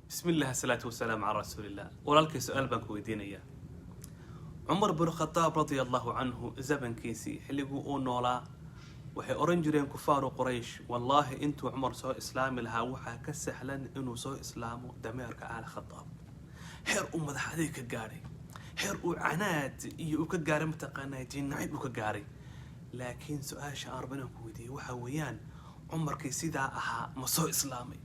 Bismi illah, asalaatu wasalaamu calaa rasuulillah. Walaalkay, su-aal baan ku weydiinayaa. Cumar binu Khadaab radia Allahu canhu, zamankiisii, xilliguu uu noolaa, waxay oran jireen kufaaru Quraysh: "Wallaahi, intuu Cumar soo islaami lahaa, waxaa ka sahlan inuu soo islaamo dameerka Aal Khadaab." Heer uu madax adeeg ka gaadhay, heer uu canaad iyo uu ka gaaray, mataqaanaa, diin nacayb uu ka gaaray. Laakiin su-aasha aan rabo inaan ku weydiiyey waxaa weeyaan: Cumarkii sidaa ahaa ma soo islaamay?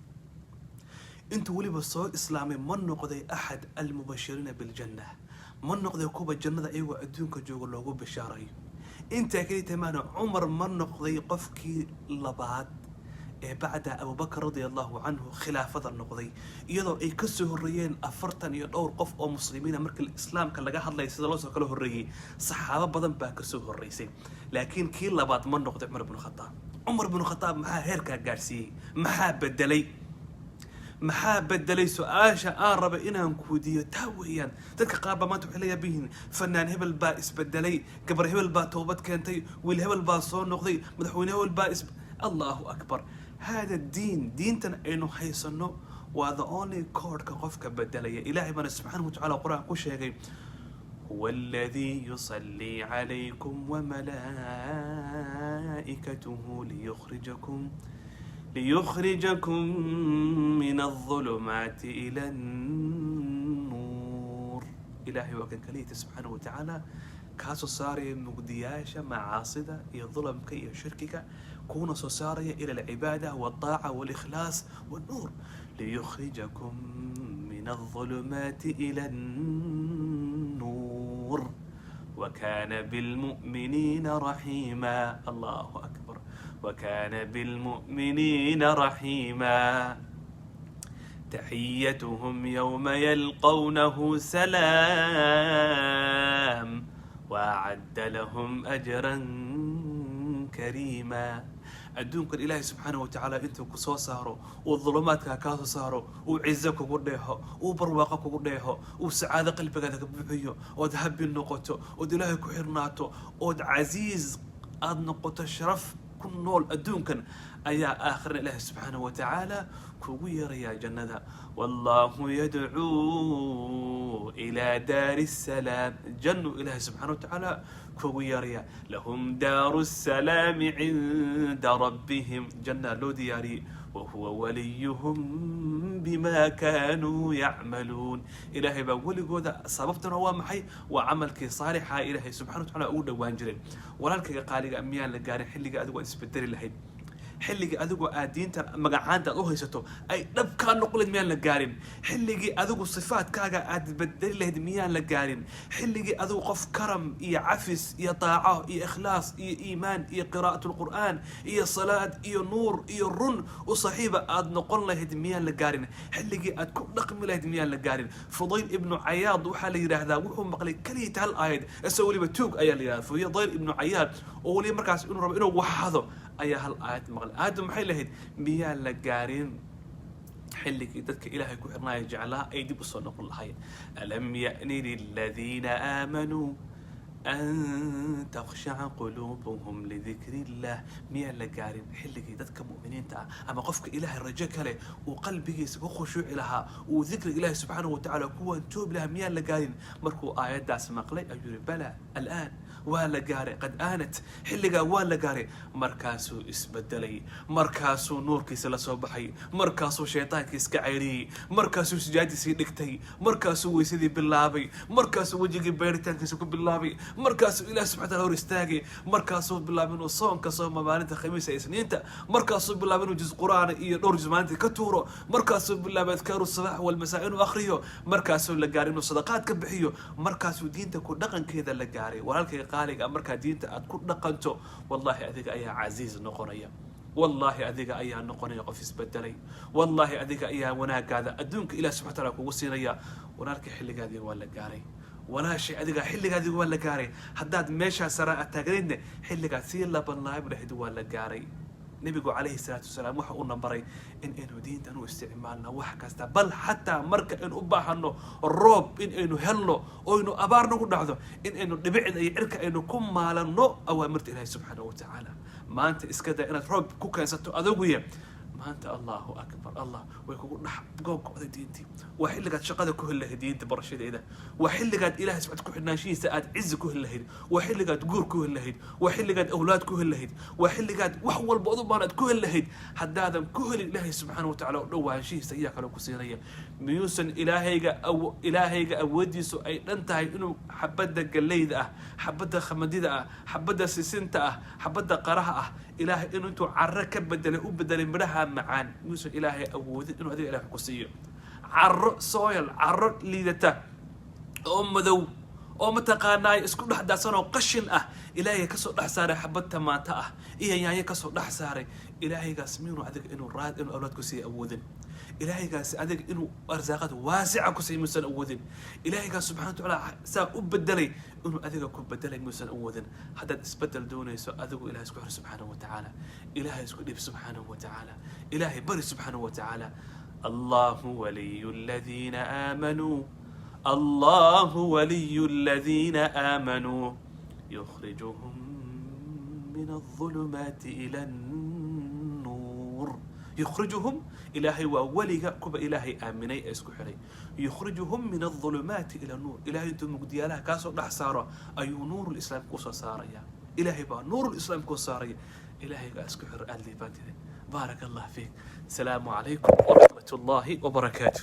Intuu weliba soo islaamay, ma noqday axad almubashiriina biljanna? Ma noqday kuwa jannada iyagoo adduunka jooga loogu bishaarayo? Intaa keliya tamaana, Cumar ma noqday qofkii labaad ee bacda Abubakar radia Allahu canhu khilaafada noqday, iyadoo ay kasoo horreeyeen 40 iyo dhowr qof oo muslimiina? Markii islaamka laga hadlaya sida loosoo kala horreeyey, saxaabo badan baa kasoo horreysay, laakiin kii labaad ma noqday Cumar binu Khadaab? Cumar binu Khadaab maxaa heerkaa gaadhsiiyey? Maxaa bedelay? Maxaa bedelay? Su-aasha aan raba inaan kuudiyo taa weeyaan. Dadka qaar baa maanta waxay la yaaban yihiin: fanaan hebel baa isbedelay, gabar hebel baa toobad keentay, wiil hebel baa soo noqday, madaxweyne hebel baa is. Allahu akbar! Hada diin, diintan aynu haysano, waa the only code-ka qofka bedelaya. Ilaahay baana subxaanahu watacaala Qur-aan ku sheegay: "هو الذي يصلي عليكم وملائكته ليخرجكم من الظلمات إلى النور." Ilaahay waa kan kaliyata subxaanahu watacaala kaasoo saaraya mugdiyaasha macaasida iyo dulamka iyo shirkiga, kuuna soo saaraya ila alcibaada walطaaca walikhlaas والنور. ليخرجكم من الظلمات إلى النور وكان بالمؤمنين رحيما. الله أكبر! وكان بالمؤمنين رحيما. تحيتهم يوم يلقونه سلام وأعد لهم أجرا كريما. Adduunkan Ilaahay subxaanahu watacaala intuu ku soo saaro, uu dulumaadkaa kaa soo saaro, uu cizo kugu dheeho, uu barwaaqo kugu dheeho, uu sacaado qalbigaada ka buuxiyo, ood habi noqoto, ood Ilaahay ku xirnaato, ood casiiz aada noqoto, sharaf ku nool adduunkan, ayaa aakhirna Ilaahay subxaanahu watacaala kugu yeerayaa jannada. والله يدعو إلى دار السلام. Jannu Ilaahay subxaanahu watacaala kugu yeeraya. لهم دار السلام عند ربهم. Jannaa loo diyaariyey. وهو وليهم بما كانوا يعملون. Ilaahay baa weligooda. Sababtuna waa maxay? Waa camalkii saalixa Ilaahay subxana watacaala ugu dhowaan jireen. Walaalkayga qaaliga, miyaan la gaarin xilliga adigu aad isbedeli lahayd, xilligii adigu aad diinta magacaanta aad u haysato ay dhab kaa noqon lahayd? Miyaan la gaarin xilligii adigu sifaadkaaga aad bedeli lahayd? Miyaan la gaarin xilligii adigu qof karam iyo cafis iyo daaco iyo ikhlaas iyo iimaan iyo qiraa'at lqur'aan iyo salaad iyo nuur iyo run u saxiiba aad noqon lahayd? Miyaan la gaarin xilligii aad ku dhaqmi lahayd? Miyaan la gaarin? Fudayl ibnu Cayaad waxaa la yidhaahdaa wuxuu maqlay keliyata hal aayad, isagoo weliba tuug ayaa la yidhahdaa Fudayl ibnu Cayaad, oo weliba markaas inuu rabo inuu waxado ayaa hal aayad maqlay. Aayaddu maxay lahayd? Miyaan la gaarin xilligii dadka Ilaahay ku xirnaaya jeclaa ay dib usoo noqon lahaayeen? ألم يأن للذين آمنوا أن تخشع قلوبهم لذكر الله. Miyaan la gaarin xilligii dadka mu'miniinta ah ama qofka Ilaahay rajo kale uu qalbigiisa ku khushuuci lahaa, uu dikriga Ilaahay subxaanahu watacaala ku waantoobi lahaa? Miyaan la gaarin? Markuu aayaddaas maqlay ayuu yihi: "بلى، الآن." Waa la gaaray. قد آنت. Xilligaa waa la gaaray. Markaasuu isbedelay, markaasuu nuurkiisa la soo baxay, markaasuu shaytaankii iska cayriyey, markaasuu sijaadiisii dhigtay, markaasuu weysadii bilaabay, markaasuu wejigii beeritaankiisa ku bilaabay, markaasuu Ilaah subxana taala hor istaagay, markaasuu bilaabay inuu soonka sooma maalinta Khamiisa, Isniinta, markaasuu bilaabay inuu juz Qur'aan iyo dhowr juz maalintii ka tuuro, markaasuu bilaabay أذكار الصباح والمساء inuu akhriyo, markaasuu la gaaray inuu sadaqaad ka bixiyo, markaasuu diinta ku dhaqankeeda la gaaray. Walaalkayga qaaliga, markaa diinta aad ku dhaqanto, wallahi adiga ayaa casiiz noqonaya, wallaahi adiga ayaa noqonaya qof isbedelay, wallaahi adiga ayaa wanaagaada adduunka Ilah subxana taala kugu siinaya. Walaalka, xilligaadii waa la gaaray. Walaashay, adiga xilligaadii waa la gaaray. Haddaad meeshaa sara aad taagnaydne, xilligaad sii laban laab lahayd waa la gaaray. Nebigu calayhi salaatu wasalaam waxa uuna baray in aynu diintan u isticmaalno wax kasta, bal xataa marka aynu u baahano roob in aynu helno oynu abaar nagu dhacdo, in aynu dhibicda iyo cirka aynu ku maalanno awaamirta Ilaahi subxaanahu watacaala. Maanta iska daa inaad roob ku keensato aduguye. Maanta, Allahu akbar, Allah, way kugu dhex googo'day diintii. Waa xilligaad shaqada ku heli lahayd diinta barashadeeda. Waa xilligaad Ilahay subxaana ku xidhnaanshihiisa aad cizi ku heli lahayd. Waa xilligaad guur ku heli lahayd. Waa xilligaad awlaad ku heli lahayd. Waa xilligaad wax walba ood u baahan aad ku heli lahayd. Haddaadan ku helin Ilaahay subxaana wa tacala oo dhowaanshihiisa, ayaa kale ku siinaya? Miyuusan Ilaahayga Ilaahayga awooddiisu ay dhan tahay inuu xabadda galleyda ah, xabadda khamadida ah, xabadda sisinta ah, xabadda qaraha ah, Ilaahay inuu intuu carro ka bedelay u bedelay midhaha macaan? Miyuusan Ilaahay awoodin inuu adiga Ilahay wax ku siiyo? Carro, soil, carro liidata oo madow oo mataqaanaa isku dhex daadsan oo qashin ah, Ilaahay kasoo dhex saaray xabad tamaata ah iyo yaanyo kasoo dhex saaray. Ilaahaygaas miyuunu adiga inuu raad inuu awlaad ku siiya awoodin? Ilaahaygaasi adiga inuu arsaaqad waasica ku siiya miyuusan awoodin? Ilaahaygaas subxana wa tacaala saa u bedelay inuu adiga ku bedelay miyuusan awoodin? Haddaad isbedel doonayso, adigu Ilahay isku xir subxaanahu wa tacaala. Ilaahay isku dhiib subxaanahu wa tacaala. Ilaahay bari subxaanahu wa tacaala. الله ولي الذين آمنوا، الله ولي الذين آمنوا يخرجهم من الظلمات إلى النور. يخرجهم، Ilaahay waa weliga kuwa Ilaahay aaminay ee isku xiray. يخرجهم من الظلمات إلى النور. Ilahay intuu mugdiyaalaha kaasoo dhex saaro ayuu nuurulislaam kusoo saaraya. Ilaahay baa nuurulislaam kuu saaraya. Ilaahaygaa isku xiro, aada liibaantide. بارك الله فيك. السلام عليكم ورحمة الله وبركاته.